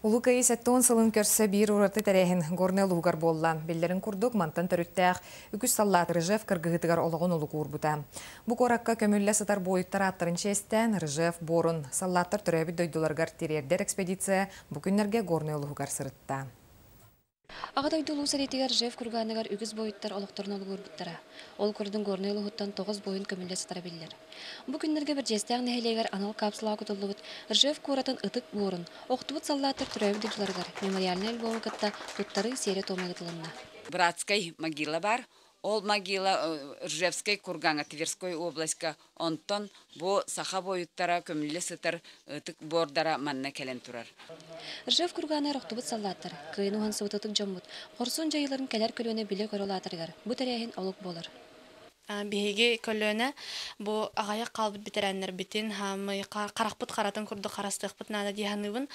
Улуу Кыайыы 70 сылын көрсө биир ураты тэрээһин Горнай улууһугар буолла. Биллэрин курдук, мантан төрүттээх үгүс саллаат Ржев кыргыһыытыгар олоҕун олук уурбута. Бу куоракка көмүллэ сытар буойуттар ааттарын чиэстээн Ржев буорун саллааттар төрөөбүт дойдуларыгар тириэрдэр экспедиция бу күннэргэ Горнай улууһугар сырытта. Аҕа дойду Улуу сэриитигэр Ржев кургааныгар үгүс буойуттар олохторун олугурбуттара. Ол курдук Горнай улууһуттан 9 буойун көмүллэ сытара биллэр. Бу күннэргэ Бэрдьиэстээх нэһилиэгэр анал капсулаҕа кутуллубут Ржев куоратын ытык буорун, охтубут саллааттар төрөөбүт дойдуларыгар мемориальнай альбому кытта туттарыы сиэрэ-туома ыытылынна. Братскай могила бар. Ол могила Ржевскай кургаҥа Тверской областька. Онтон бу саха буойуттара көмүллэ сытар ытык буордара манна кэлэн турар. Ржев курганыгар охтубут саллааттар, кыайын уһансыбыт ытык дьоммут, хорсун дьайыыларын кэлэр көлүөнэ билэ-көрө улаатарыгар бу тэрээһин олук буолар. Биһиги көлүөнэ бу аҕыйах хаалбыт бэтэрээннэрбитин хаамый харахпыт харатын курдук харастыахпыт наада дии саныыбын.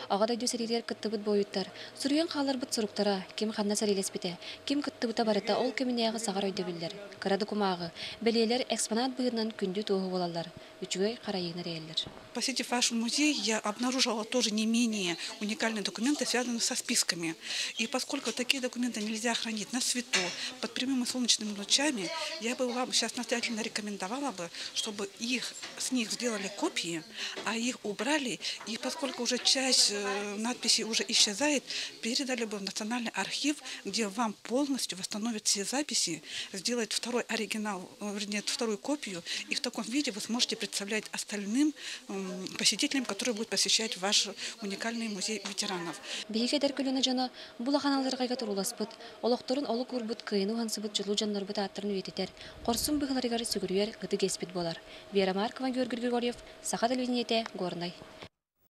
Аҕа дойду сэриитигэр кыттыбыт буойуттар, суруйан хаалларбыт суруктара, ким ханна сэриилэспитэ, ким кыттыбыта барыта ол кэминээҕи саҕар өйдөбүллэр, кыра да кумааҕы, бэлиэлэр экспонат быһыытынан күндү туоһу буолаллар, үчүгэй харайыыны эрэйэллэр. Посетив ваш музей, я обнаружила тоже не менее уникальные документы, связанные со списками. И поскольку такие документы нельзя хранить на свету, под прямыми солнечными лучами, я бы вам сейчас настоятельно рекомендовала бы, чтобы их, с них сделали копии, а их убрали, и поскольку уже часть надписей уже исчезает, передали бы в Национальный архив, где вам полностью восстановят все записи, сделать второй оригинал, вернее, вторую копию, и в таком виде вы сможете представлять остальным посетителям, которые будут посещать ваш уникальный музей ветеранов. Биһиги эдэр көлүөнэ дьоно бу улахан алдьархайга турууласпыт, олохторун олук уурбут кыайыыны уһансыбыт чулуу дьоннорбут ааттарын үйэтитэр, хорсун быһыыларыгар сүгүрүйэр ытык иэспит буолар. Вера Маркова, Георгий Григорьев, Саха телевидениетэ, Горнай.